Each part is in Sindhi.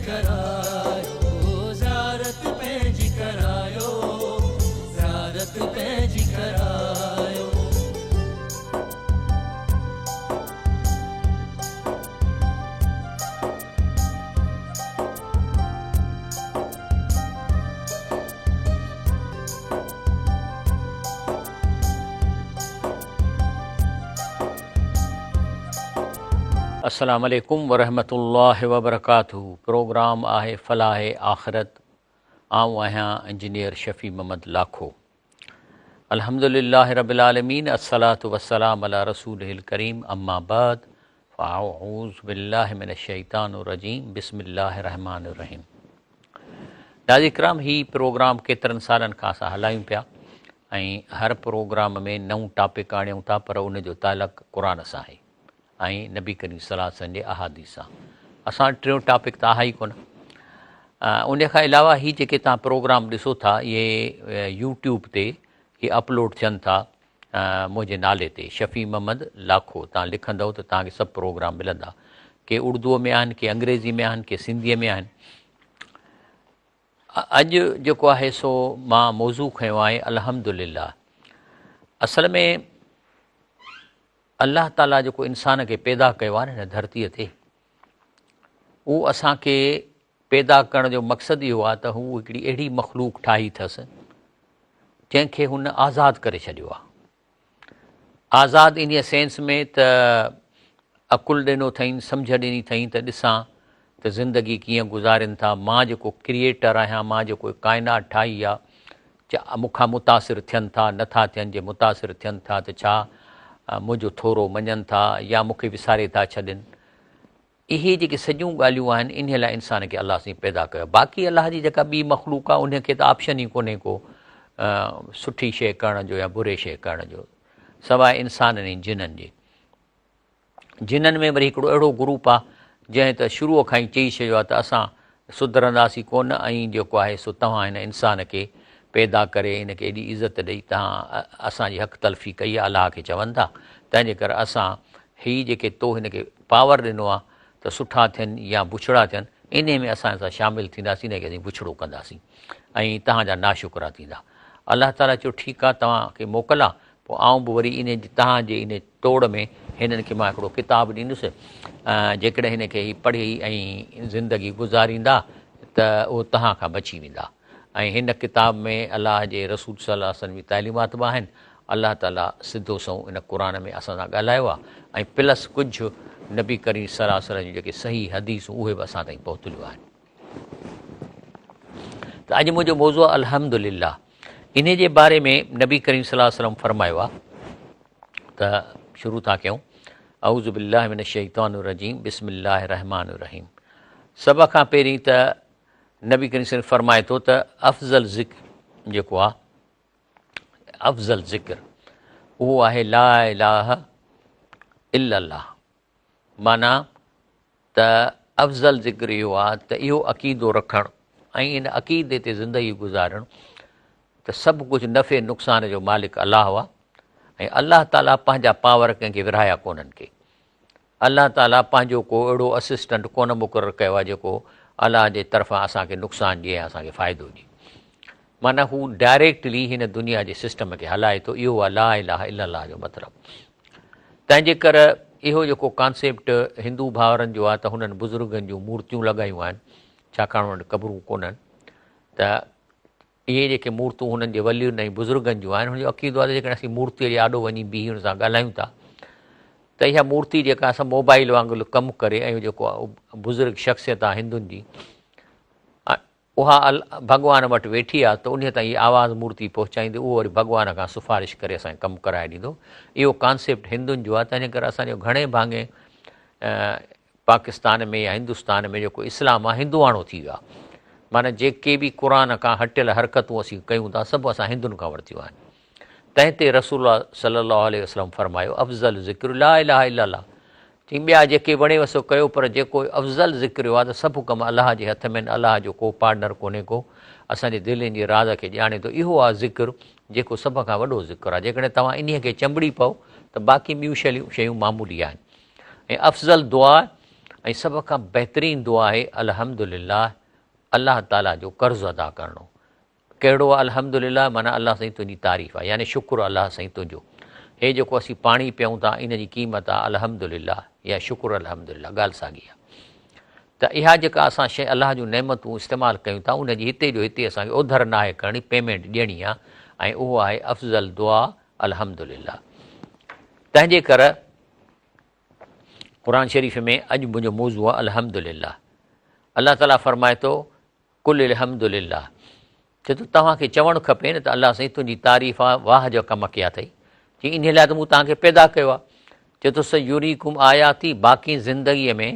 ڪرايو، زيارت پنهنجي ڪرايو، زيارت پنهنجي ڪرايو. السلام عليڪم ورحمة الله وبرڪاته پروگرام آهي فلاح آخرت آئون آهيان انجنيئر شفيع محمد لاکو الحمد لله رب العالمين الصلاة والسلام على رسوله الڪريم اما بعد فاعوذ بالله من الشيطان الرجيم بسم الله الرحمن الرحيم ناظرين ڪرام هي پروگرام ڪيترن سالن کان اسان هلايون پيا ۽ هر پروگرام ۾ نئون ٽاپڪ آڻيون ٿا پر ان جو تعلق قرآن سان آهي ۽ نبي ڪريم صلي الله عليه وسلم جي احاديث سان. اسان وٽ ٽيون ٽاپڪ ته آهي ئي ڪونه. ان کان علاوه هي جيڪي توهان پروگرام ڏسو ٿا اهي يوٽيوب تي هي اپلوڊ ٿين ٿا منهنجي نالي تي شفيع محمد لاکو توهان لکندؤ ته توهان کي سڀ پروگرام ملندا. ڪي اردوء ۾ آهن، ڪي انگريزي ۾ آهن، ڪي سنڌيء ۾ آهن. اڄ جيڪو آهي سو مان موضوع کنيو آهي الحمد لله. اصل ۾ الله تعاليٰ جيڪو انسان کي پيدا ڪيو آهي نه هن ڌرتيء تي، اهو اسان کي پيدا ڪرڻ جو مقصد اهو آهي ته هو هڪڙي اهڙي مخلوق ٺاهي اٿس جنهن کي هن آزاد ڪري ڇڏيو آهي. آزاد انهيء سينس ۾ ته عقل ڏنو اٿئين، سمجهه ڏني اٿئين ته ڏسان ته زندگي ڪيئن گذارين ٿا، مان جيڪو ڪريئيٽر آهيان، مان جيڪو ڪائنات ٺاهي آ، ڇا مون کان متاثر ٿين ٿا، نه ٿا ٿين، جي متاثر ٿين ٿا ته ڇا منهنجو ٿورو مڃن ٿا يا مون کي وساري ٿا ڇڏين. اهي جيڪي سڄيون ڳالهيون آهن انهيء لاء انسان کي الله سائين پيدا ڪيو آهي. باقي الله جي جيڪا ٻي مخلوق آهي انهيء کي ته آپشن ئي ڪونهي ڪو سٺي شيء ڪرڻ جو يا بري شيء ڪرڻ جو سواء انسانن ۽ جنن جي. جنن ۾ وري هڪڙو اهڙو گروپ آهي جنهن ته شروع کان ئي چئي ڇڏيو آهي ته اسان سڌرنداسين ڪونه ۽ جيڪو آهي سو توهان هن انسان کي پيدا ڪري هن کي ايڏي عزت ڏئي توهان اسان جي حق تلفي ڪئي آهي الله کي چون ٿا تنهن جي ڪري اسان هي جيڪي تو هن کي پاور ڏنو آهي ته سٺا ٿين يا بڇڙا ٿين انهي ۾ اسان سان شامل ٿينداسين هن کي اسين بڇڙو ڪنداسين ۽ توهان جا ناشڪرا ٿيندا. الله تعاليٰ چيو ٺيڪ آهي توهان کي موڪل آهي پوء آئون به وري انهي توهان جي انهي توڙ ۾ هنن کي مان هڪڙو ڪتاب ڏيندس جيڪڏهن هن کي هي پڙهي ۽ زندگي گذاريندا ته اهو توهان کان بچي ويندا ۽ هن ڪتاب ۾ الله جي رسول صلي الله عليه وسلم جي تعليمات به آهن الله تعالي سڌو سنئون ان قرآن ۾ اسان سان ڳالهايو آهي ۽ پلس ڪجهه نبي ڪريم صلي الله عليه وسلم جون جيڪي صحيح حديثون اهي به اسان تائين پهتليون آهن. ته اڄ منهنجو موضوع آهي الحمد لله انهي جي باري ۾ نبي ڪريم صلي الله عليه وسلم فرمايو آهي ته شروع ٿا ڪيون اعوذ بالله من الشيطان الرجيم بسم الله الرحمن الرحيم سڀ کان پهرين ته نبي ڪريم صلي الله فرمائي ٿو ته افضل ذڪر جيڪو آهي افضل ذڪر اهو آهي لا اله الا الله معنيٰ ته افضل ذڪر اهو آهي ته اهو عقيدو رکڻ ۽ ان عقيدي تي زندگي گذارڻ ته سڀ ڪجهه نفعي نقصان جو مالڪ الله آهي ۽ الله تعاليٰ پنهنجا پاور ڪنهن کي ورهايا ڪونهن ڪي الله تعاليٰ پنهنجو ڪو اهڙو اسسٽنٽ ڪونه مقرر ڪيو آهي جيڪو الله جي طرفان اسان کي نقصان ڏئي ۽ اسان کي فائدو ڏئي. معنيٰ هو ڊائريڪٽلي هن دنيا جي سسٽم کي هلائي ٿو اهو آهي لا اله الا الله جو مطلب. تنهن جي ڪر اهو جيڪو ڪانسيپٽ هندو ڀائرن جو آهي ته هنن بزرگن جون مورتيون لڳايون آهن ڇاڪاڻ انهن وٽ قبرون ڪونهن ته اهي جيڪي مورتون هنن جي ولين ۽ بزرگن جون آهن، هن جو عقيدو آهي ته جيڪڏهن اسين مورتيء جي آڏو وڃي بيهي هن سان ڳالهايون ٿا ته اها مورتي جيڪا اسان موبائل وانگر ڪم ڪري ۽ جيڪو بزرگ شخصيت آهي هندن جي اها ڀڳوان وٽ ويٺي آهي ته انهيء تائين آواز مورتي پهچائيندي اهو وري ڀڳوان کان سفارش ڪري اسان کي ڪم ڪرائي ڏيندو. اهو ڪانسيپٽ هندن جو آهي تنهن ڪري اسان جو گهڻي ڀاڱي پاڪستان ۾ يا هندستان ۾ جيڪو اسلام آهي هندواڻو ٿي ويو آهي معنيٰ جيڪي به قرآن کان هٽيل حرڪتون اسين ڪيون ٿا سڀ اسان هندن کان ورتيون آهن تنهن تي رسول الله صلي الله عليه وسلم فرمايو افضل ذڪر لا اله الا الله چي ٻيا جيڪي وڻيو سو ڪيو پر جيڪو افضل ذڪر اهو آهي ته سڀ ڪم الله جي هٿ ۾ آهن الله جو ڪو پارٽنر ڪونهي ڪو اسان جي دلين جي راز کي ڄاڻي ٿو اهو آهي ذڪر جيڪو سڀ کان وڏو ذڪر آهي جيڪڏهن توهان انهي کي چنبڙي پئو ته باقي ٻيون شيون معمولي آهن ۽ افضل دعا ۽ سڀ کان بهترين دعا آهي الحمدلله الله تعالي جو قرض ادا ڪرڻو. ڪهڙو آهي الحمدلله معنيٰ الله سائين تنهنجي تعريف آهي يعني شڪر الله سائين تنهنجو. هي جيڪو اسين پاڻي پيئون ٿا ان جي قيمت آهي الحمدلله يا شڪر الحمدلله ڳالهه ساڳي آهي. ته اها جيڪا اسان شيء الله جون نعمتون استعمال ڪيون ٿا ان جي هتي جو هتي اسان کي اوڌر ناهي ڪرڻي پيمينٽ ڏيڻي آهي ۽ اهو آهي افضل دعا الحمدلله. تنهن جي ڪر قرآن شريف ۾ اڄ منهنجو موضوع آهي الحمد لله. الله تعاليٰ فرمائي ٿو قل الحمد لله، چئي ٿو توهان کي چوڻ کپي نه ته الله سائين تنهنجي تعريف آهي، واهه جا ڪم ڪيا اٿئي. چي انهي لاء ته مون توهان کي پيدا ڪيو آهي. چئي ٿو سيريڪم آياتي، باقي زندگيء ۾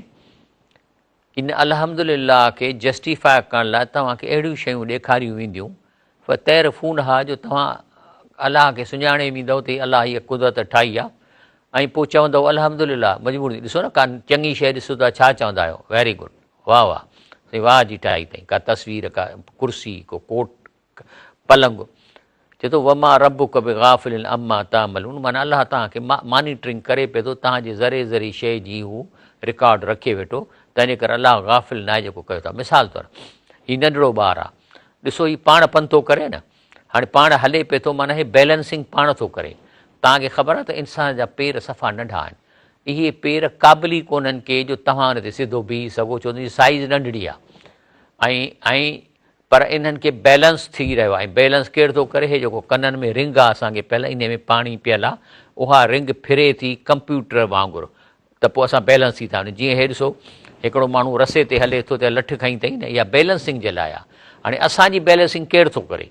ان الحمد لله کي جسٽيفاء ڪرڻ لاء توهان کي اهڙيون شيون ڏيکاريون وينديون فتعرفونها جو توهان الله کي سڃاڻي ويندؤ ته هي الله هيء قدرت ٺاهي آهي ۽ پوء چوندؤ الحمد لله مجبور ٿي ڏسو نه ڪا چڱي شيء ڏسو ٿا ڇا چوندا آهيو ويري گڊ واهه واهه سائين واهه جي ٺاهي اٿئي ڪا تصوير ڪا ڪرسي ڪو ڪوٽ پلنگ چئي ٿو وما ربک بغافل عما تعملون معنيٰ الله توهان کي مانيٽرنگ ڪري پئي ٿو توهان جي ذري ذري شيء جي هو رڪارڊ رکي ويٺو تنهن جي ڪري الله غافل ناهي جيڪو ڪيو ٿا مثال طور هي ننڍڙو ٻار آ ڏسو هي پاڻ پنڌ ٿو ڪري نه هاڻي پاڻ هلي پئي ٿو معنيٰ هي بيلنسنگ پاڻ ٿو ڪري توهان کي خبر آ ته انسان جا پير صفا ننڍا آهن اهي پير قابل ئي ڪونهن ڪي جو توهان ان تي سڌو بيهي سگهو ڇو ته ان جي سائيز ننڍڙي آ ۽ ۽ پر انهن کي بيلنس ٿي رهيو آهي ۽ بيلنس ڪير ٿو ڪري هي جيڪو ڪنن ۾ رنگ آهي اسان کي پيل انهي ۾ پاڻي پيل آهي اها رنگ ڦري ٿي ڪمپيوٽر وانگر ته پوء اسان بيلنس ٿي ٿا وڃون جيئن هي ڏسو هڪڙو ماڻهو رسي تي هلي ٿو ته لٺ کنئي اٿئي نه اها بيلنسنگ جي لاء آهي هاڻي اسان جي بيلنسنگ ڪير ٿو ڪري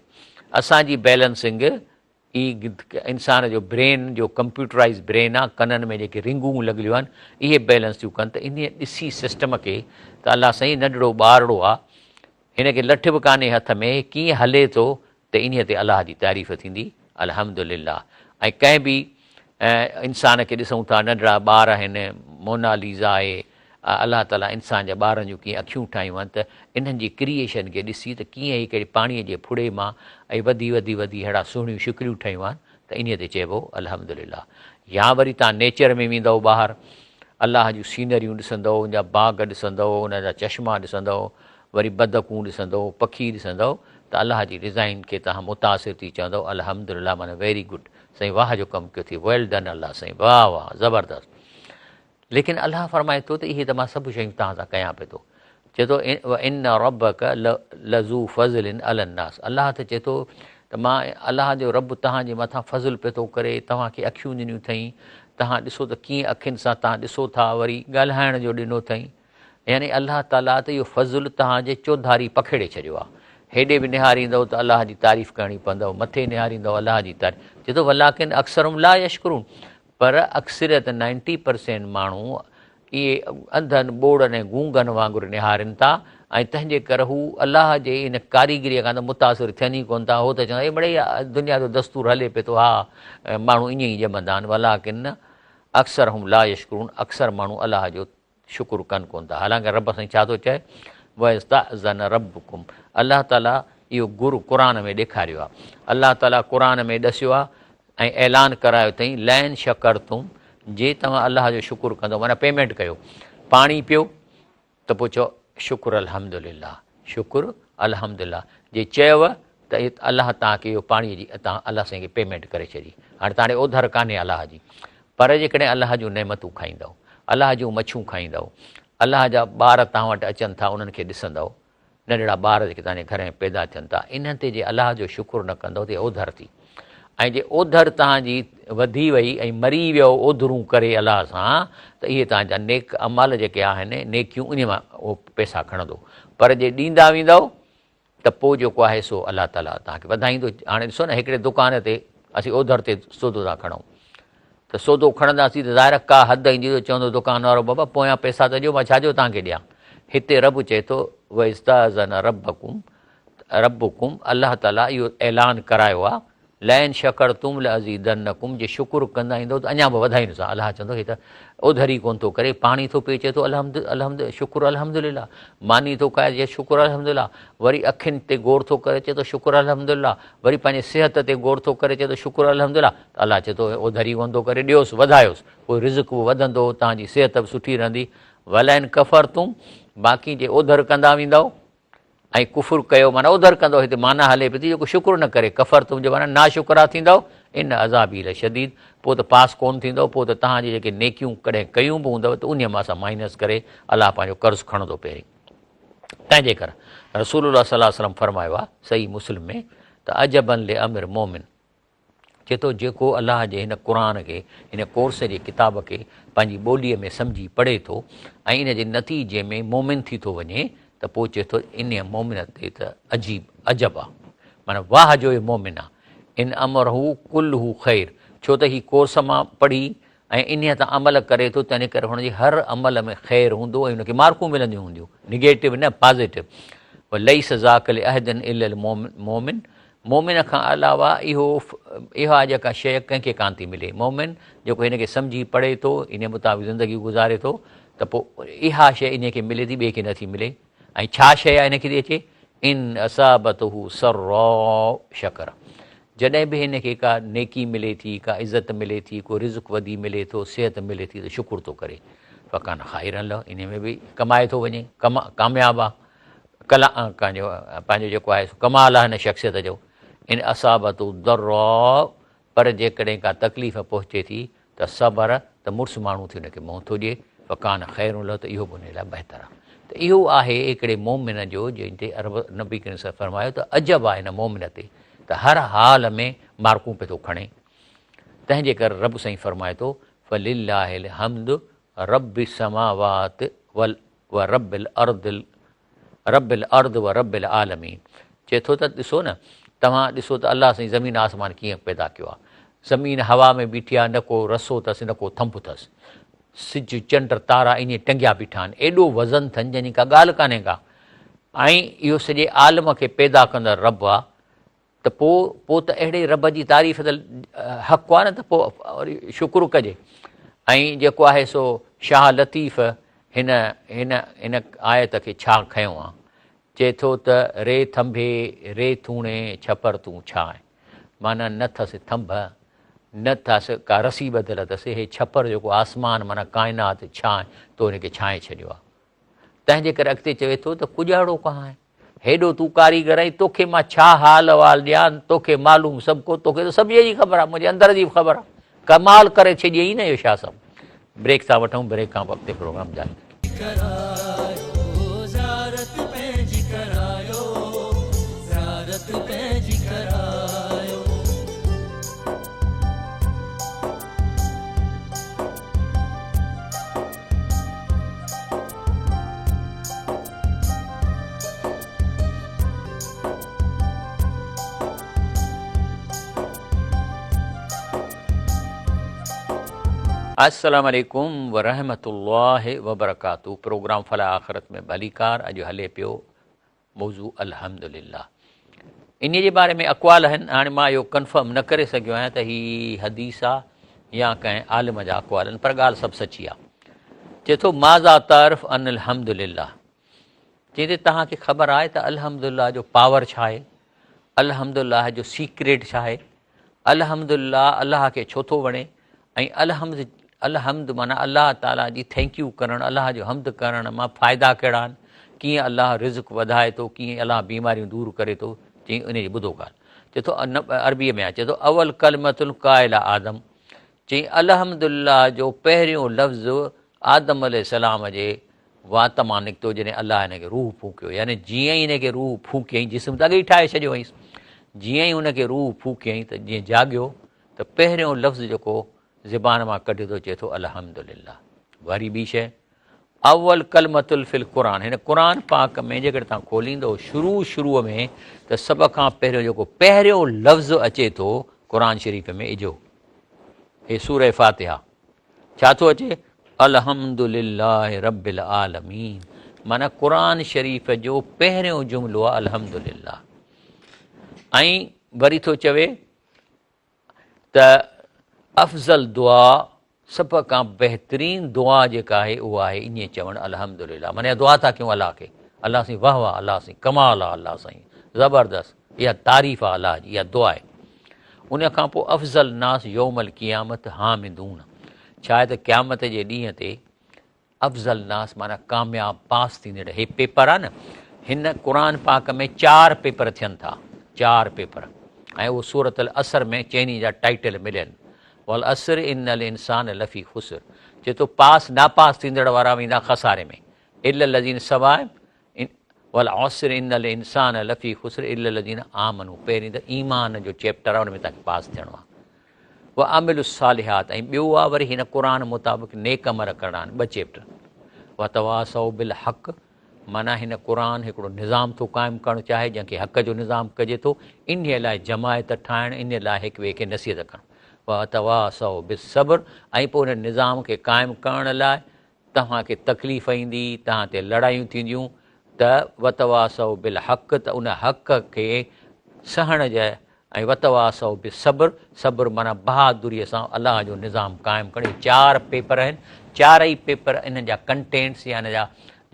اسان جي بيلنسنگ هي انسان جو برين جو ڪمپيوٽرائيز برين آ ڪنن ۾ جيڪي رنگون لڳليون آهن اهي بيلنس ٿيون ڪن ته انهي ڏسي سسٽم کي ته الله سائين ننڍڙو ٻارڙو آ هن کي لٺ به ڪانهي هٿ ۾ ڪيئن هلي ٿو ته انهي تي الله جي تعريف ٿيندي الحمدلله ۽ ڪنهن به انسان کي ڏسون ٿا ننڍڙا ٻار آهن موناليزا آهي الله تعاليٰ انسان جا ٻارن جون ڪيئن اکيون ٺاهيون آهن ته انهن جي ڪريئيشن کي ڏسي ته ڪيئن هي ڪهڙي پاڻيء جي ڦڙي مان ۽ وڌي وڌي وڌي ههڙا سهڻيون شڪليون ٺهيون آهن ته انهيء تي چئبو الحمدلله يا وري توهان نيچر ۾ ويندؤ ٻاهر الله جون سينريون ڏسندؤ ان جا باغ ڏسندؤ ان جا چشما ڏسندؤ وري بدڪون ڏسندؤ پکي ڏسندؤ ته الله جي ڊزائين کي توهان متاثر ٿي چوندؤ الحمدلله معنيٰ ويري گڊ سائين واهه جو ڪم ڪيو ٿي ويل ڊن الله سائين واهه واهه زبردست ليڪن الله فرمائي ٿو ته اهي ته مان سڀ شيون توهان سان ڪيان پيو ٿو. چئي ٿو وان ربک لذو فضل علی الناس الله ته چئي ٿو ته مان الله جو رب توهان جي مٿان فضل پيو ٿو ڪري توهان کي اکيون ڏنيون اٿئي توهان ڏسو ته ڪيئن اکين سان توهان ڏسو ٿا وري ڳالهائڻ جو ڏنو اٿئي يعني الله تعاليٰ ته اهو فضل توهان جي چوڌاري پکيڙي ڇڏيو آهي هيڏي به نهاريندؤ ته الله جي تعريف ڪرڻي پوندؤ مٿي نهاريندؤ الله جي تعريف چئي ٿو ولڪن اڪثرهم لا يشڪرون پر اڪثريت نائنٽي پرسينٽ ماڻهو اهي انڌن، ٻوڙن ۽ گونگن وانگر نهارين ٿا ۽ تنهن جي ڪري هو الله جي ان ڪاريگريء کان ته متاثر ٿين ئي ڪونه ٿا. هو ته چوندا اهي مڙئي دنيا جو دستور هلي پئي ٿو، ها ماڻهو ائين ئي ڄمندا آهن ولڪن اڪثرهم لا يشڪرون اڪثر ماڻهو الله جو شڪر ڪن ڪونه ٿا. حالانڪه رب سائين ڇا ٿو چئي؟ واذ تاذن ربڪم الله تعاليٰ اهو گر قرآن ۾ ڏيکاريو آهي. الله تعاليٰ قرآن ۾ ڏسيو آهي ۽ اعلان ڪرايو اٿئين لئن شڪرتم جي توهان الله جو شڪر ڪندؤ معنيٰ پيمينٽ ڪيو پاڻي پيو ته پوء چئو شڪر الحمدلله شڪر الحمدلله جي چيو ته الله توهان کي اهو پاڻي جي توهان الله سائين کي پيمينٽ ڪري ڇڏي هاڻي توهان ڏي اوڌر ڪانهي الله جي پر جيڪڏهن الله جون نعمتون کائيندؤ الله جون مڇيون کائيندؤ الله جا ٻار توهان وٽ اچن ٿا انهن کي ڏسندؤ ننڍڙا ٻار جيڪي توهان جي گهر ۾ پيدا ٿين ٿا، انهن تي جي الله جو شڪر نه ڪندؤ ته اوڌر ٿي ۽ جي اوڌر توهان جي وڌي وئي ۽ مري ويؤ اوڌرون ڪري الله سان ته اهي توهان جا نيڪ اعمال جيڪي آهن، نيڪيون، انهي مان اهو پئسا کڻندو پر جي ڏيندا ويندؤ ته پوء جيڪو آهي سو الله تعاليٰ توهان کي وڌائيندو. هاڻي ڏسو نه هڪڙي دڪان تي اسين اوڌر تي سودو ٿا کڻون ته سودو کڻنداسين ته ظاهر آهي ڪا حد ايندي ته چوندو دڪان وارو بابا پويان پئسا ته ڏيو مان ڇا جو توهان کي ڏيان. هتي رب چئي ٿو واذ تاذن ربڪم ربڪم الله تعاليٰ اهو اعلان ڪرايو آهي لئن شڪرتم لازيدنڪم جي شڪر ڪندا ايندو ته اڃا به وڌائيندوسان. الله چوندو هي ته اوڌر ئي ڪونه ٿو ڪري پاڻي ٿو پي چئي ٿو الحمد الحمد شڪر الحمدلله ماني ٿو کائي چئي شڪر الحمدلله وري اکين تي غور ٿو ڪري چئي ٿو شڪر الحمدلله وري پنهنجي صحت تي غور ٿو ڪري چئي ٿو شڪر الحمدلله ته الله چئي ٿو اوڌر ئي ڪونه ٿو ڪري ڏيوس وڌايوس پوء رزق به وڌندو توهان جي صحت به سٺي رهندي. ولئن ڪفرتم باقي جي اوڌر ڪندا ويندؤ ۽ ڪفر ڪيو معنيٰ اوڌر ڪندؤ هتي معنيٰ هلي پئي ٿي جيڪو شڪر نه ڪري ڪفرتم جو معنيٰ ناشڪرا ٿيندؤ ان عذابي لشديد پوء ته پاس ڪونه ٿيندؤ پوء ته توهان جي جيڪي نيڪيون ڪڏهن ڪيون به هوندؤ ته انهيء مان اسان مائنس ڪري الله پنهنجو قرض کڻندو پهرين تنهن جي ڪري رسول الله صلي الله عليه وسلم فرمايو آهي صحيح مسلم ۾ ته عجبا لامر مؤمن چئي ٿو جيڪو الله جي هن قرآن کي، هن ڪورس جي ڪتاب کي پنهنجي ٻوليء ۾ سمجهي پڙهي ٿو ۽ ان جي نتيجي ۾ مؤمن ٿي ٿو وڃي ته پوء چئي ٿو انهيء مؤمن تي ته عجيب عجب آ معنيٰ واهه جو اهو مؤمن آ ان امره ڪله خير ڇو ته هي ڪورس مان پڙهي ۽ انهيء تان عمل ڪري ٿو تنهن ڪري هن جي هر عمل ۾ خير هوندو ۽ هن کي مارڪون ملنديون هونديون نگيٽو نه پازيٽو وليس ذاڪ لاحد الا المؤمن مؤمن کان علاوه اهو اها جيڪا شيء ڪنهن کي ڪانه ٿي ملي مؤمن جيڪو هن کي سمجهي پڙهي ٿو انهيء مطابق زندگي گذاري ٿو ته پوء اها شيء انهيء کي ملي ٿي ٻئي کي نٿي ملي ۽ ڇا شيء آهي هن کي ٿي اچي؟ ان اصابته سراء شڪر جڏهن به هن کي ڪا نيڪي ملي ٿي، ڪا عزت ملي ٿي، ڪو رزق وڌي ملي ٿو، صحت ملي ٿي ته شڪر ٿو ڪري. فڪان خيرا له انهي ۾ به ڪمائي ٿو وڃي، ڪامياب آ، ڪلا پنهنجو پنهنجو جيڪو آهي سو ڪمال آهي هن شخصيت جو. ان اصابته ضراء پر جيڪڏهن ڪا تڪليف پهچي ٿي ته صبر ته مڙس ماڻهو ٿي ان کي منهن ٿو ڏئي، فڪان خير له ته اهو به ان لاء بهتر آهي. ته اهو آهي هڪڙي مؤمن جو جنهن تي عرب نبي ڪريم صلعم فرمايو ته عجب آهي هن مؤمن تي ته هر حال ۾ مارڪون پئي ٿو کڻي. تنهن جي ڪري رب سائين فرمائي ٿو فلله الحمد رب السماوات ورب الارض رب الارض و رب العالمين چئي ٿو ته ڏسو نه توهان ڏسو ته الله سائين زمين آسمان ڪيئن پيدا ڪيو آهي زمين هوا ۾ بيٺي آهي نه ڪو رسو اٿس نه ڪو ٿنڀ اٿس سج چنڊ تارا ائين ٽنگيا بيٺا آهن ايڏو وزن اٿن جنهن جي ڪا ڳالهه ڪانهي ڪا ۽ اهو سڄي عالم کي پيدا ڪندڙ رب آهي ته پوء پوء ته اهڙي رب جي تعريف ته حق آهي نه ته پوء وري شڪر ڪجي ۽ جيڪو آهي سو شاهه لطيف هن هن هن آيت کي ڇا کنيو آ چئي ٿو ته ري ٿنڀي ري ٿوڻي ڇپر تون ڇانء معنيٰ نه ٿس ٿنڀ نه ٿس ڪا رسي ٻڌل اٿس هي ڇپر جيڪو آسمان معنيٰ ڪائنات ڇانء تو هن کي ڇانئي ڇڏيو آ تنهن جي ڪري اڳتي چوي ٿو ته ڪڄاڙو ڪهان آهين هيڏو تون ڪاريگر آهين، توکي مان ڇا حال احوال ڏيان، توکي معلوم سڀ ڪو، توکي ته سڀ شيء جي خبر آهي، منهنجي اندر جي به خبر آهي. ڪمال ڪري ڇڏيئي نه اهو شاهه صاحب. بريڪ ٿا وٺون، بريڪ کان پوء اڳتي پروگرام جاري رکنداسين. ڪرايو زيارت پنهنجي ڪرايو زيارت پنهنجي ڪرايو. السلام عليڪم ورحمة الله وبرڪاته پروگرام فلاح آخرت ۾ ڀليڪار اڄ هلي پيو موضوع الحمد لله انهي جي باري ۾ اقوال آهن هاڻي مان اهو ڪنفرم نه ڪري سگهيو آهيان ته هي حديث آ يا ڪنهن عالم جا اقوال آهن پر ڳالهه سڀ سچي آ چئي ٿو ماذا تعرف ان الحمد لله چئي ته توهان کي خبر آهي ته الحمدلله جو پاور ڇا آهي؟ الحمدلله جو سيڪريٽ ڇا آهي؟ الحمدلله الله کي ڇو ٿو وڻي؟ ۽ الحمد الحمد معنيٰ الله تعاليٰ جي thank you ڪرڻ، الله جو حمد ڪرڻ مان فائدا ڪهڙا آهن؟ ڪيئن الله رزق وڌائي ٿو، ڪيئن الله بيماريون دور ڪري ٿو؟ چئي ان جي ٻڌو ڳالهه. چئي ٿو عربيء ۾ آهي چئي ٿو اول ڪلمة قائل آدم چئي الحمدلله جو پهريون لفظ آدم عليه السلام جي وات مان نڪتو جڏهن الله هن کي روح ڦوڪيو يعني جيئن ئي هن کي روح ڦوڪيائين جسم ته اڳي ئي ٺاهي ڇڏيو هئائينس جيئن ئي هن کي روح ڦوڪيائين ته جيئن جاڳيو ته پهريون لفظ جيڪو زبان مان ڪڍي ٿو چئي ٿو الحمدلله وري ٻي شيء اول ڪلمة في القرآن هن قرآن پاڪ ۾ جيڪڏهن تان کوليندو شروع شروع ۾ ته سڀ کان پهريون جيڪو پهريون لفظ اچي ٿو قرآن شريف ۾ اجو هي سورة فاتحه ڇا ٿو اچي؟ الحمد لله رب العالمين معنيٰ قرآن شريف جو پهريون جملو آهي الحمد لله ۽ وري ٿو چوي ته افضل دعا سڀ کان بهترين دعا جيڪا آهي اها آهي ائين چوڻ الحمد لله معنيٰ دعا ٿا ڪيون الله کي الله سائين واه واه الله سائين ڪمال آهي الله سائين زبردست اها تعريف آهي الله جي اها دعا آهي ان کان پوء افضل الناس يوم القيامت حامدون ڇا آهي ته قيامت جي ڏينهن تي افضل ناس معنيٰ ڪامياب پاس ٿيندڙ هي پيپر آ نه هن قرآن پاڪ ۾ چار پيپر ٿين ٿا چار پيپر ۽ اهو سورة العصر ۾ چئني جا ٽائيٽل مليل والعصر ان الانسان لفي خسر چئي ٿو پاس ناپاس ٿيندڙ وارا ويندا خساري ۾ الا الذين سواء والعصر ان الانسان لفي خسر الا الذين آمنوا پهرين ته ايمان جو چيپٽر آهي ان ۾ توهان کي پاس ٿيڻو آهي وعملوا الصالحات ۽ ٻيو آهي وري هن قرآن مطابق نيڪ عمل ڪرڻا آهن ٻه چيپٽر وتواصوا بالحق معنيٰ هن قرآن هڪڙو نظام ٿو قائم ڪرڻ چاهي جنهن کي حق جو نظام ڪجي ٿو انهي لاء جماعت ٺاهڻ انهي لاء هڪ ٻئي کي نصيحت ڪرڻ وتواصوا بالصبر ۽ پوء ان نظام کي قائم ڪرڻ لاء توهان کي تڪليف ايندي، توهان تي لڙايون ٿينديون ته وتواصوا بالحق ته ان حق کي سهڻ جي ۽ وتواصوا بالصبر صبر معنيٰ بهادريء سان الله جو نظام قائم ڪرڻ اهي چار پيپر آهن چارئي پيپر انهن جا ڪنٽينٽس يا ان جا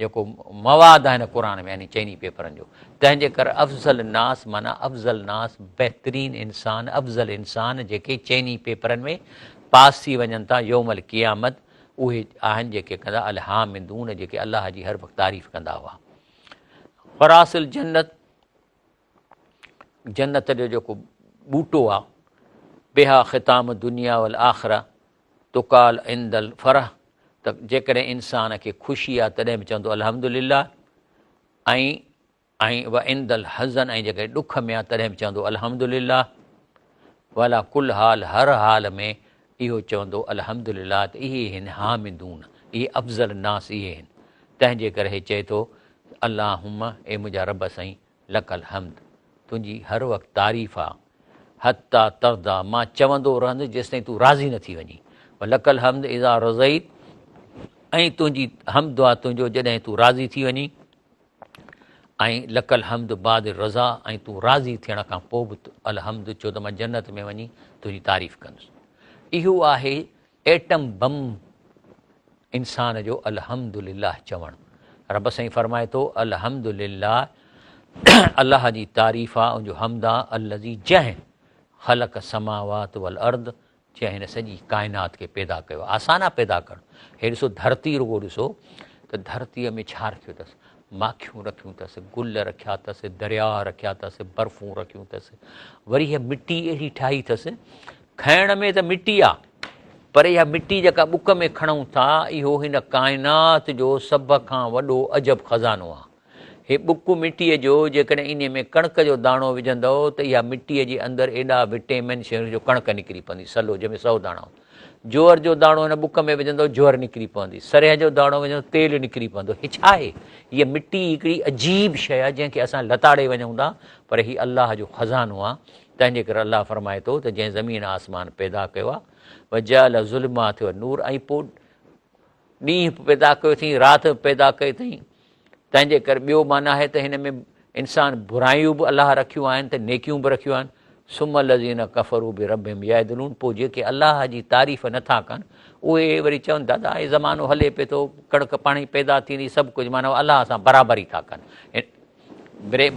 جيڪو مواد آهن قرآن ۾ يعني چئني پيپرن جو تنهن جي ڪري افضل الناس معنيٰ افضل الناس بهترين انسان افضل انسان جيڪي چئني پيپرن ۾ پاس ٿي وڃن ٿا يوم القيامت اهي آهن جيڪي ڪندا الحامدون جيڪي الله جي هر وقت تعريف ڪندا هئا. غراس الجنت جنت جو جيڪو ٻوٽو آ بها ختام الدنيا والآخره تقال عند الفرح ته جيڪڏهن انسان کي خوشي آ تڏهن به چوندو الحمدلله ۽ ۽ وعند الحزن ۽ جيڪڏهن ڏک ۾ آ تڏهن به چوندو الحمد لله وعلي ڪل حال هر حال ۾ اهو چوندو الحمد لله ته اهي هن حامدون اهي افضل الناس اهي هن تنهن جي ڪري هي چئي ٿو اللهم اي منهنجا رب سائين لڪ الحمد تنهنجي هر وقت تعريف آ حتي ترضا مان چوندو رهندس جيستائين تون راضي نه ٿي وڃين ولڪ الحمد اذا رضيت ۽ تنهنجي حمد آ تنهنجو جڏهن تون راضي ٿي وڃين ۽ لڪ الحمد بعد الرضا ۽ تون راضي ٿيڻ کان پوء به الحمد ڇو ته مان جنت ۾ وڃي تنهنجي تعريف ڪندس. اهو آهي ايٽم بم انسان جو الحمد لله چوڻ. رب سائين فرمائي ٿو الحمد لله الله جي تعريف آ ان جو حمد آ الذي جنهن خلق السماوات والارض جنهن هن سڄي ڪائنات کي پيدا ڪيو. آسان آ پيدا ڪرڻ. هي ڏسو ڌرتي رڳو ڏسو ته ڌرتيء ۾ ڇا رکيو اٿس؟ ماکيون رکيون اٿس، گل رکيا اٿس، درياء رکيا اٿس، برفون رکيون اٿس. وري هيء مٽي اهڙي ٺاهي اٿس، کائڻ ۾ ته مٽي آ، پر اها مٽي جيڪا ٻڪ ۾ کڻون ٿا، اهو هن ڪائنات جو سڀ کان وڏو عجب خزانو آ. هي ٻڪ مٽيء جو، جيڪڏهن انهيء ۾ ڪڻڪ جو داڻو وجهندؤ ته اها مٽيء جي اندر ايڏا وٽيمن شيون جو ڪڻڪ نڪري پوندي، سلو جنهن ۾ سئو داڻا هوندا. جوئر جو داڻو هن ٻڪ ۾ وجهندؤ جوئر نڪري پوندي، سرهه جو داڻو وجهندؤ تيل نڪري پوندو. هي ڇا آهي؟ هيء مٽي هڪڙي عجيب شيء آهي جنهن کي اسان لتاڙي وڃون ٿا، پر هي الله جو خزانو آهي، تنهن جي ڪري الله فرمائي ٿو ته جنهن زمين آسمان پيدا ڪيو آهي، وجعل الظلمات والنور ۽ پوء ڏينهن به پيدا ڪيو اٿئين، رات به پيدا ڪئي اٿئين. تنهن جي ڪري ٻيو معنيٰ آهي ته هن ۾ انسان برايون به الله رکيون آهن ته نيڪيون به رکيون آهن. ثم الذين ڪفروا بربهم يعدلون پوء جيڪي الله جي تعريف نه ٿا ڪن اهي وري چون ٿا ته هي زمانو هلي پئي ٿو، ڪڻڪ پاڻهي پيدا ٿيندي، سڀ ڪجهه معنيٰ الله سان برابري ٿا ڪن،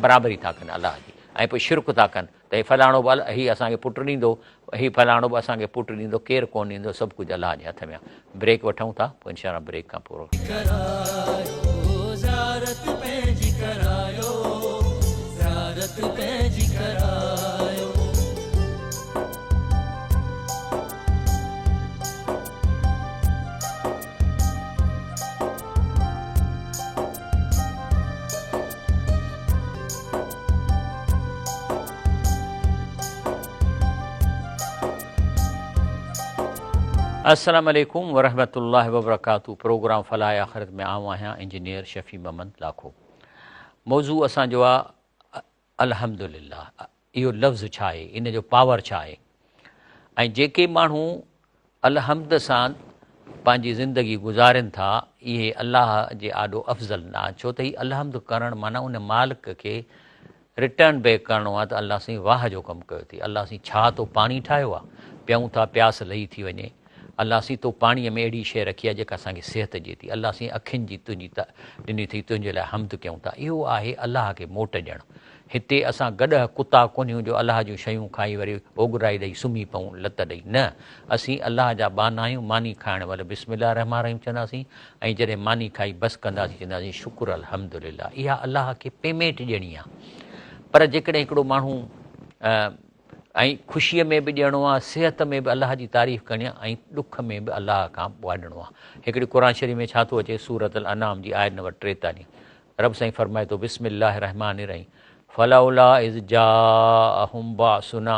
برابري ٿا ڪن الله جي ۽ پوء شرڪ ٿا ڪن. ته هي فلاڻو به هي اسان کي پٽ ڏيندو، هي فلاڻو به اسان کي پٽ ڏيندو، ڪير ڪونه ڏيندو، سڀ ڪجهه الله جي هٿ ۾ آهي. بريڪ وٺون ٿا، پوء انشاء الله بريڪ کان پوء. ڪرايو زيارت پنهنجي ڪرايو زيارت پنهنجي ڪرايو. السلام عليڪم ورحمة الله وبرڪاته پروگرام فلاح آخرت ۾ آئون آهيان انجنيئر شفيع محمد لاکو موضوع اسان جو آ الحمدلله اهو لفظ ڇا آهي ان جو پاور ڇا آهي ۽ جيڪي ماڻهو الحمد سان پنهنجي زندگي گذارين ٿا اهي الله جي آڏو افضل نه آهن ڇو ته هي الحمد ڪرڻ معنيٰ ان مالڪ کي رٽرن بيڪ ڪرڻو آهي ته الله سائين واهه جو ڪم ڪيو اٿئي الله سائين ڇا تو پاڻي ٺاهيو آهي پيئون ٿا پياس لهي ٿي وڃي الله سائين تو پاڻي ۾ اهڙي شيء رکي آهي جيڪا اسان کي صحت ڏئي ٿي الله سائين اکين جي تنهنجي ڏني اٿئي تنهنجي لاء حمد ڪيون ٿا اهو آهي الله کي موٽ ڏيڻ. هتي اسان گڏهه ڪتا ڪونهيون جو الله جون شيون کائي وري اوڳرائي ڏئي سمهي پئون لت ڏئي. نه، اسين الله جا ٻانها آهيون، ماني کائڻ مهل بسم الله الرحمٰن الرحيم چونداسين ۽ جڏهن ماني کائي بس ڪنداسين چونداسين شڪر الحمدلله. اها الله کي پيمينٽ ڏيڻي آهي. پر جيڪڏهن هڪڙو ماڻهو ۽ خوشيء ۾ به ڏيڻو آهي، صحت ۾ به الله جي تعريف ڪرڻي آهي ۽ ڏک ۾ به الله کان ٻاڏڻو آهي. هڪڙي قرآن شريف ۾ ڇا ٿو اچي سورة الانعام جي آيت نمبر 43. رب سائين فرمائي ٿو بسم الله الرحمٰن الرحيم فلولا اذ جاءهم باسنا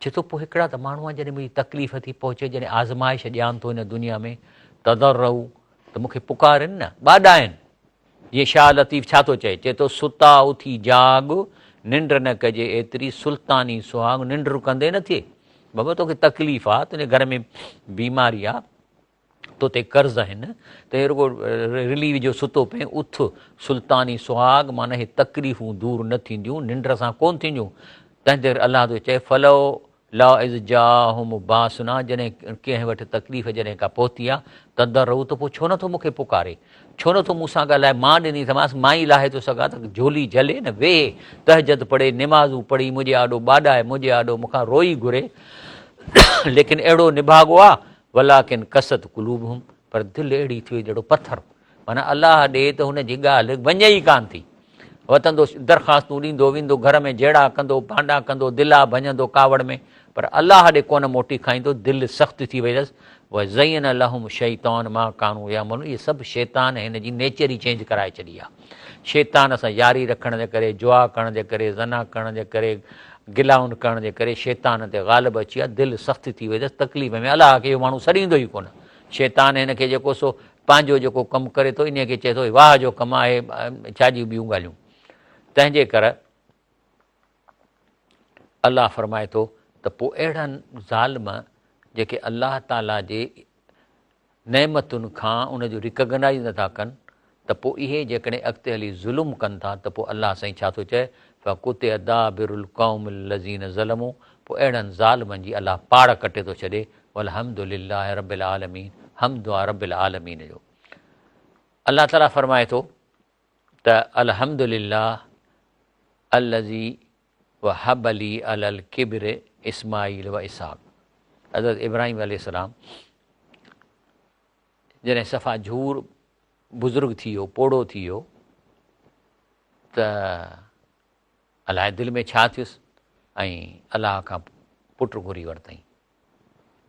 چي ٿو پوء هڪڙا ته ماڻهو آهن جڏهن منهنجي تڪليف ٿي پهچي جڏهن آزمائش ڏيان ٿو هن دنيا ۾ تضرعوا ته مون کي پڪارين نه ٻاڏائن جيئن شاهه لطيف ڇا ٿو چئي چئي ٿو ستا اٿي جاڳ ننڊ نه ڪجي ايتري سلطاني سهاڳ ننڊ ڪندي نه ٿئي بابا توکي تڪليف آ تنهنجي گهر ۾ بيماري آ تو تي قرض آهن، تنهن رڳو رلي وجهيو ستو پئين، اٿ سلطاني سهاڳ، معنيٰ هي تڪليفون دور نه ٿينديون، ننڊ سان ڪونه ٿينديون، تنهن تي الله ٿو چئي، فلو لا اذ جاءهم باسنا، جڏهن ڪنهن وٽ تڪليف جڏهن ڪا پهتي آ، تضرعوا ته پوء ڇو نه ٿو مون کي پڪاري، ڇو نه ٿو مون سان ڳالهائي، مان ڏني اٿمانس، مان ئي لاهي ٿو سگهان ته جهولي جهلي نه ويهي، تهجد پڙهي، نمازون پڙهي، منهنجي آڏو ٻاڏائي، منهنجي آڏو مون کان روئي گهري، ليڪن اهڙو نڀاڳو آ، ولاڪن قست قلوبهم پر دل اهڙي ٿي وئي جهڙو پٿر معنيٰ الله ڏي ته هن جي ڳالهه وڃي ئي ڪانه ٿي. وتندو درخواستون ڏيندو ويندو گهر ۾ جهيڙا ڪندو ڀانڊا ڪندو دلا ڀڃندو ڪاوڙ ۾ پر الله ڏي ڪونه موٽي کائيندو دل سخت ٿي وئي اٿس وزين لهم الشيطان ما ڪانوا يعملون اهي سڀ شيطان هن جي نيچر ئي چينج ڪرائي ڇڏي آهي. شيطان سان ياري رکڻ جي ڪري، جوا ڪرڻ جي ڪري، زنا ڪرڻ جي ڪري، گلائن ڪرڻ جي ڪري شيطان تي غالب اچي ويا، دل سخت ٿي وئي اٿس، تڪليف ۾ الله کي اهو ماڻهو سڏيندو ئي ڪونه. شيطان هن کي جيڪو سو پنهنجو جيڪو ڪم ڪري ٿو انهيء کي چئي ٿو هي واهه جو ڪم آهي، ڇا جون ٻيون ڳالهيون. تنهن جي ڪر الله فرمائي ٿو ته پوء اهڙن ظالم جيڪي الله تعاليٰ جي نعمتن کان ان جو ريڪگنائيز نه ٿا ڪن ته پوء اهي جيڪڏهن اڳتي هلي ظلم ڪن ٿا ته پوء الله سائين ڇا ٿو چئي فقطع دابر القوم الذين ظلموا پوء اهڙن ظالمن جي الله پاڙ ڪٽي ٿو ڇڏي والحمد لله رب العالمين حمد آ رب العالمين جو الله تعالي فرمائي ٿو ته الحمد لله الذي وهب لي علي الڪبر اسماعيل و اسحاق حضرت ابراهيم عليه السلام جڏهن صفا جھور بزرگ ٿي ويو پوڙهو ٿي ويو ته الائي دل ۾ ڇا ٿيس ۽ الله کان پٽ گهري ورتائين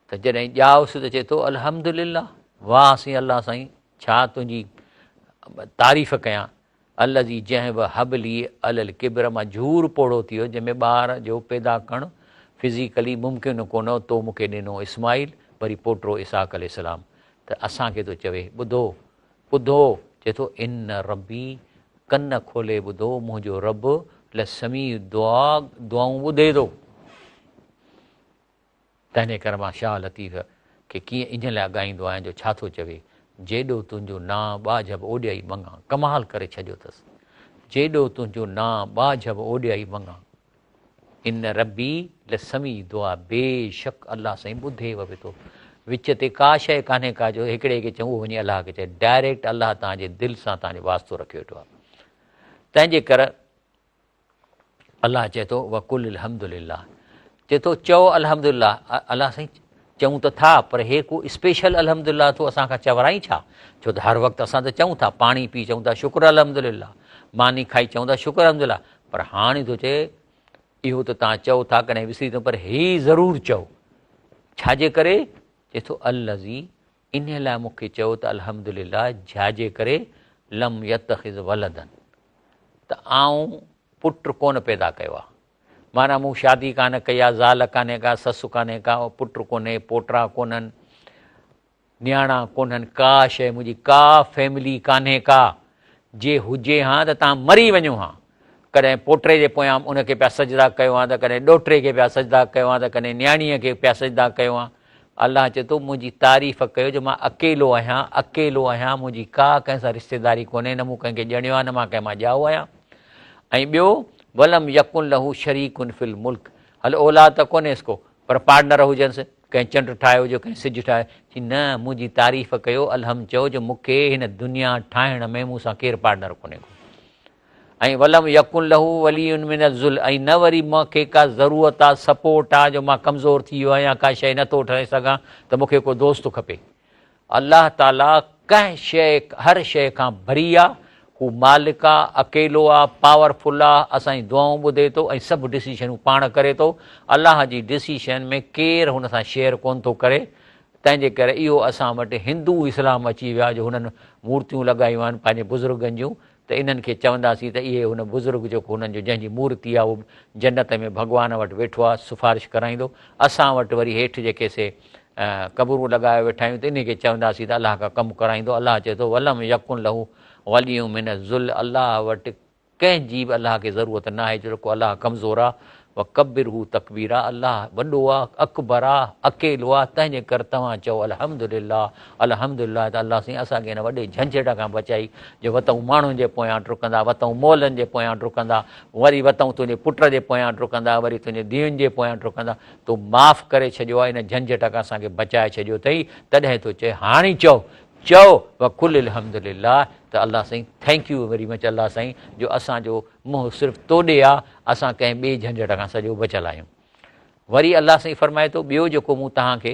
ته جڏهن ڄائوس ته چئي ٿو الحمد لله واهه سائين الله سائين ڇا تنهنجي تعريف ڪيان الذي جنهن به هب لي علي الڪبر مان جھور پوڙهو ٿي ويو جنهن ۾ ٻار جو پيدا ڪرڻ فزيڪلي ممڪن ڪونه هو تو مون کي ڏنو اسماعيل وري پوٽو اسحاق عليه السلام ته اسان کي ٿو چوي ٻڌو ٻڌو چئي ٿو ان ربي ڪن کولي ٻڌو منهنجو رب لسميع الدعاء دعائون ٻڌي ٿو. تنهن ڪري مان شاهه لطيف کي ڪيئن انهيء لاء ڳائيندو آهيان جو ڇا ٿو چوي، جيڏو تنهنجو نانء ٻاجهه به اوڏيائي مڱان. ڪمال ڪري ڇڏيو اٿس. جيڏو تنهنجو نانء ٻاجهه به اوڏيائي مڱان. ان ربي لسميع الدعاء بيشڪ الله سائين ٻڌي به ٿو. وچ تي ڪا شيء ڪانهي ڪا جو هڪڙي کي چئون اهو وڃي الله کي چئي. ڊائريڪٽ الله توهان جي دل سان توهان جو واسطو رکيو ويٺو آهي. تنهن جي ڪر الله چئي ٿو وقل الحمد لله چئي ٿو چئو الحمد لله الله سائين چئون ته ٿا پر هي ڪو اسپيشل الحمد لله ٿو اسان کان چورائين ڇا ڇو ته هر وقت اسان ته چئون ٿا پاڻي پي چئون ٿا شڪر الحمد لله ماني کائي چئون ٿا شڪر الحمد لله پر هاڻي ٿو چئي اهو ته تان چئو ٿا ڪڏهن وسري ٿو پر هي ضرور چئو ڇا جي ڪري چئي ٿو الذي انهيء لاء مون کي چئو ته الحمد لله جا جي ڪري لم يتخذ ولدا ته آئون پٽ ڪونه پيدا ڪيو آهي. معنيٰ مون شادي ڪانه ڪئي آهي، زال ڪانهي ڪا، سس ڪانهي ڪا، پٽ ڪونهي، پوٽرا ڪونهن، نياڻا ڪونهن، ڪا شيء منهنجي ڪا فيملي ڪانهي ڪا، جي هجي هان ته توهان مري وڃو هان. ڪڏهن پوٽي جي پويان ان کي پيا سجدا ڪيو هان ته ڪڏهن ڏوهٽي کي پيا سجدا ڪيو هان ته ڪڏهن نياڻيء کي پيا سجدا ڪيو هان. الله چئي ٿو منهنجي تعريف ڪيو جو مان اڪيلو آهيان، اڪيلو آهيان، منهنجي ڪا ڪنهن سان رشتيداري ڪونهي، نه مون ڪنهن کي ڄڻيو آهي نه مان ڪنهن مان ڄائو آهيان. ۽ ٻيو ولم يڪن له شريڪ في الملڪ هل اولاد ته ڪونهيس ڪو پر پارٽنر هجنس، ڪنهن چنڊ ٺاهيو هجي ڪنهن سج ٺاهيو، چي نه منهنجي تعريف ڪيو، الحمد چئو جو مون کي هن دنيا ٺاهڻ ۾ مون سان ڪير پارٽنر ڪونهي ڪو. ۽ ولم يڪن له ولي من الذل ۽ نه وري مون کي ڪا ضرورت آ، سپورٽ آ جو مان ڪمزور ٿي ويو آهيان ڪا شيء نه ٿو ٺاهي سگهان ته مون کي ڪو دوست کپي. الله تعاليٰ ڪنهن شيء هر شيء کان بري آ، هو مالڪ آ، اڪيلو آ، پاور فل آ، اسان جون دعائون ٻڌي ٿو ۽ سڀ ڊسيشنون پاڻ ڪري ٿو. الله جي ڊسيشن ۾ ڪير هن سان شيئر ڪونه ٿو ڪري. تنهن جي ڪري اهو اسان وٽ هندو اسلام اچي ويا جو هنن مورتيون لڳايون آهن پنهنجي بزرگن جون ته انهن کي چونداسين ته اهي هن بزرگ جيڪو هنن جو جنهن جي مورتي آهي اهو جنت ۾ ڀڳوان وٽ ويٺو آهي سفارش ڪرائيندو اسان وٽ وري هيٺ جيڪي سي قبرون لڳايو ويٺا آهيون ته انهي کي چونداسين ته الله کان ڪم ڪرائيندو الله چئي ٿو ولم يڪن له ولي من الذل الله وٽ ڪنهن جي به الله کي ضرورت ناهي جو رڳو الله ڪمزور آ، وڪبره تڪبيرا، الله وڏو آ، اڪبر آ، اڪيلو آ، تنهن جي ڪر توهان چئو الحمدلله، الحمدلله ته الله سائين اسان کي هن وڏي جهنجهٽ کان بچائي جو وتئون ماڻهن جي پويان ڊڪندا، وتئون مئلن جي پويان ڊڪندا، وري وتئون تنهنجي پٽ جي پويان ڊڪندا، وري تنهنجي ڌيئن جي پويان ڊڪندا، تو معاف ڪري ڇڏيو آ، ان جهنجهٽ کان اسان کي بچائي ڇڏيو اٿئي، تڏهن ٿو چئي هاڻي چئو چئو وقل الحمد لله ته الله سائين thank you very much الله سائين جو اسان جو منهن صرف تو ڏي آ اسان ڪنهن ٻئي جهنجهٽ کان سڄو بچيل آهيون وري الله سائين فرمائي ٿو ٻيو جيڪو مون توهان کي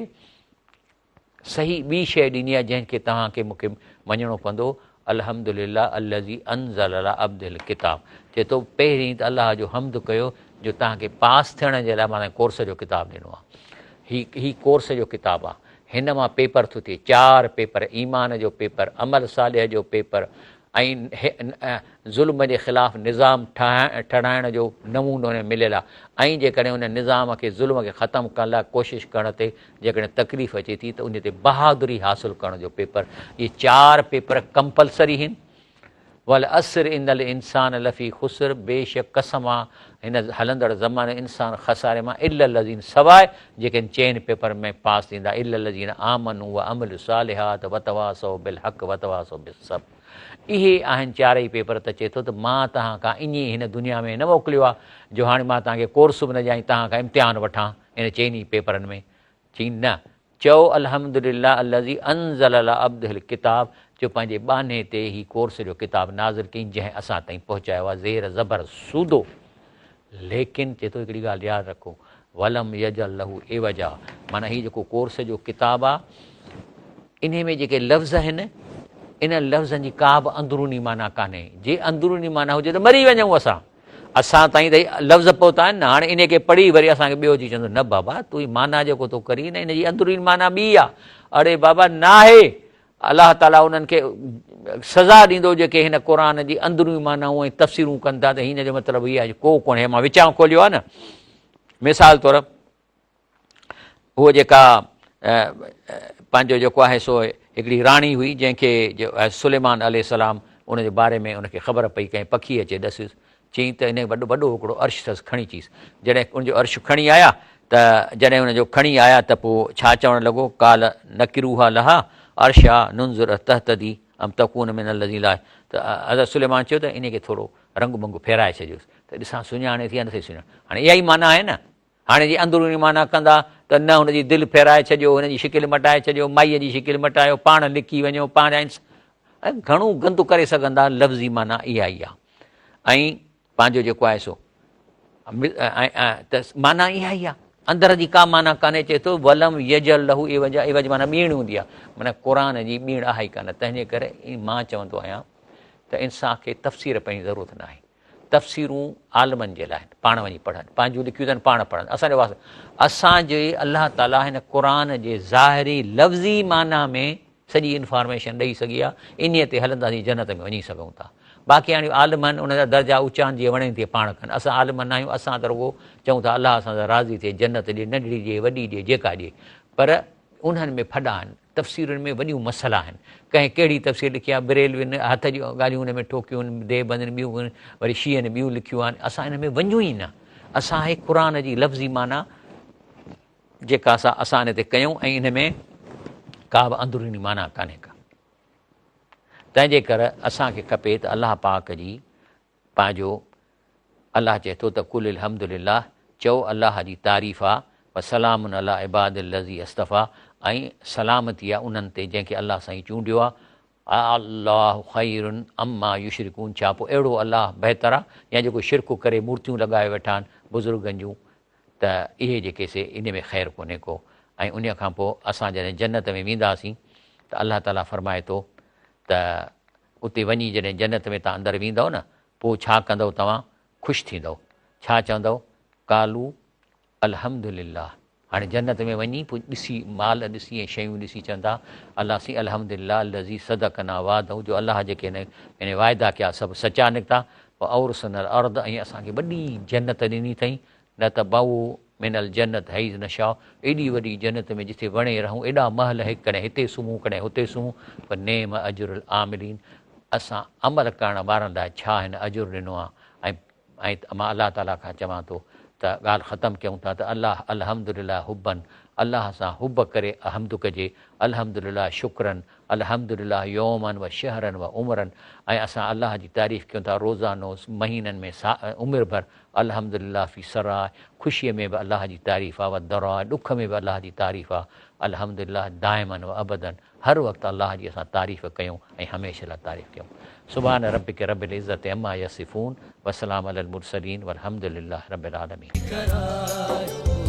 صحيح ٻي شيء ڏني آهي جنهن کي توهان کي مون کي مڃڻو پوندو الحمد لله الذي انزل علي عبده الڪتاب چئي ٿو پهرين ته الله جو حمد ڪيو جو توهان کي پاس ٿيڻ جي لاء مان ڪورس جو ڪتاب ڏنو آهي هي هي ڪورس جو ڪتاب آهي هن مان پيپر ٿو ٿئي، چار پيپر، ايمان جو پيپر، عمل صالح جو پيپر ۽ ظلم جي خلاف نظام ٺهرائڻ جو نمونو هن ۾ مليل آهي ۽ جيڪڏهن ان نظام کي ظلم کي ختم ڪرڻ لاء ڪوشش ڪرڻ تي جيڪڏهن تڪليف اچي ٿي ته ان تي بهادري حاصل ڪرڻ جو پيپر، اهي چار پيپر ڪمپلسري هن. والعصر ان الانسان لفي خسر بيشڪ قسم آ هن هلندڙ زماني انسان خساري مان الا الذين سواء جيڪي هن چئن پيپرن ۾ پاس ٿيندا الا الذين آمنوا وعملوا الصالحات وتواصوا بالحق وتواصوا بالصبر اهي آهن چارئي پيپر ته چئي ٿو ته مان توهان کان ائين ئي هن دنيا ۾ نه موڪليو آ جو هاڻي مان توهان کي ڪورس به نه ڏيان ۽ توهان کان امتحان وٺان ان چئني پيپرن ۾ چئين نه چئو الحمد لله الذي انزل علي عبده الڪتاب جو پنهنجي ٻانهي تي هي ڪورس جو ڪتاب نازل ڪيائين جنهن اسان تائين پهچايو آهي زير زبر سودو ليڪن چئي ٿو هڪڙي ڳالهه ياد رکو ولم يجعل له عوجا معنيٰ هي جيڪو ڪورس جو ڪتاب آهي انهي ۾ جيڪي لفظ آهن انهن لفظن جي ڪا به اندروني معنيٰ ڪانهي جي اندروني معنيٰ هجي ته مري وڃون اسان اسان تائين ته هي لفظ پهتا آهن نه هاڻي انهي کي پڙهي وري اسان کي ٻيو اچي چوندو نه بابا تون هي معنيٰ جيڪو ٿو ڪرين نه ان جي اندروني معنيٰ ٻي آ اڙي بابا ناهي الله تعاليٰ انهن کي سزا ڏيندو جيڪي هن قرآن جي اندروني معنائون ۽ تفسيرون ڪن ٿا ته هن جو مطلب هي آهي ڪو ڪونهي مان وچان کوليو آهي نه مثال طور هوء جيڪا پنهنجو جيڪو آهي سو هڪڙي راڻي هئي جنهن کي سليمان عليه السلام ان جي باري ۾ ان کي خبر پئي ڪنهن پکي اچي ڏسيس چيائين ته ان وڏو وڏو هڪڙو عرش اٿس کڻي چيس جڏهن ان جو عرش کڻي آيا ته جڏهن ان جو کڻي آيا ته پوء ڇا چوڻ لڳو قال نڪروها لها عرشا ننظر تهتدي ام تڪون من الذين لا ته حضرت سليمان چيو ته ان کي ٿورو رنگ بنگ ڦيرائي ڇڏيوس ته ڏسان سڃاڻي ٿي يا نٿي سڃاڻي هاڻي اها ئي معنيٰ آهي نه هاڻي جي اندروني معنيٰ ڪندا ته نه هن جي دل ڦيرائي ڇڏيو، هن جي شڪل مٽائي ڇڏيو، مائيء جي شڪل مٽايو، پاڻ لڪي وڃو، پاڻ ۽ گهڻو گند ڪري سگهندا، لفظي معنيٰ اها ئي آهي ۽ پنهنجو جيڪو آهي سو ته معنيٰ اها ئي آهي، اندر جي ڪا معنيٰ ڪانهي، چئي ٿو ولم يجعل له عوجا، عوج معنيٰ ٻيڻ هوندي آهي، معنيٰ قرآن جي ٻيڻ آهي ئي ڪانه، تنهن جي ڪري مان چوندو آهيان ته انسان کي تفسير پڙهڻ جي ضرورت ناهي. تفسيرون عالمن جي لاء آهن، پاڻ وڃي پڙهن، پنهنجون لکيون اٿن پاڻ پڙهن، اسان جو واسطو اسان جي الله تعاليٰ هن قرآن جي ظاهري لفظي معنيٰ ۾ سڄي انفارميشن ڏئي سگهي آهي، انهيء تي هلنداسين جنت ۾ وڃي سگهون ٿا. باقي هاڻي عالم آهن انهن جا درجا اوچا آهن جيئن وڻين تيئن پاڻ ڪن، اسان عالم نه آهيون اسان ته رڳو چئون ٿا الله اسان سان راضي ٿئي جنت ڏي ننڍڙي ڏي وڏي ڏي جيڪا ڏي پر انهن ۾ ڦڏا آهن. تفسيرن ۾ وڏيون مسئلا آهن. ڪنهن ڪهڙي تفسير لکي آهي، بريلوين هٿ جون ڳالهيون ان ۾ ٺوڪيون آهن، ديوبندين ٻيون وري شيعن ٻيون لکيون آهن، اسان ان ۾ وڃون ئي نه. اسان آهي قرآن جي لفظي معنيٰ جيڪا سا اسان ان تي ڪيون ۽ ان ۾ ڪا به اندروني معنيٰ ڪانهي ڪا. تنهن جي ڪري اسان کي کپي ته الله پاڪ جي پنهنجو الله چئي ٿو ته قل الحمد لله چئو الله جي تعريف آ وسلام علي عباد الذي اصطفيٰ ۽ سلامتي آ انهن تي جنهن کي الله سائين چونڊيو آ. الله خير عما يشرڪون ڇا پوء اهڙو الله بهتر آ يا جيڪو شرڪ ڪري مورتيون لڳائي ويٺا آهن بزرگن جون ته اهي جيڪي سي ان ۾ خير ڪونهي ڪو ۽ انهي کان پوء اسان جڏهن جنت ۾ وينداسين ته الله تعالي فرمائي ٿو ته اتي وڃي جڏهن جنت ۾ توهان اندر ويندؤ نه پوء ڇا ڪندؤ توهان خوش ٿيندؤ ڇا چوندؤ قالو الحمد لله هاڻي جنت ۾ وڃي پوء ڏسي مال ڏسي ۽ شيون ڏسي چوندا الله سين الحمد لله الذي صدقنا وعده جو الله جيڪي هن يعني وعدا ڪيا سڀ سچا نڪتا واورثنا الارض ۽ اسان کي وڏي جنت ڏني اٿئي نتبوء من الجنت حيث نشاء ايڏي وڏي جنت ۾ جتي وڻي رهون ايڏا محل هڪ ڪڏهن هتي سمهون ڪڏهن هتي سمهون فنعم اجر العاملين اسان عمل ڪرڻ وارن لاء ڇا هن اجر ڏنو آهي ۽ ۽ مان الله تعاليٰ کان چوان ٿو ته ڳالهه ختم ڪيون ٿا ته الله الحمد لله حبًا الله سان حب ڪري حمد ڪجي الحمد لله شڪرًا الحمد لله يومًا و شهرًا و عمرًا ۽ اسان الله جي تعريف ڪيون ٿا روزانو مهينن ۾ عمر ڀر الحمد لله في سراء خوشيء ۾ به الله جي تعريف آ و ضراء ڏک ۾ به الله جي تعريف آ الحمد لله دائمًا و ابدًا هر وقت الله جي اسان تعريف ڪيون ۽ هميشه لاء تعريف ڪيون. سبحان ربک رب العزت عما يصفون وسلام علي المرسلين والحمد لله رب العالمين. ڪرايو.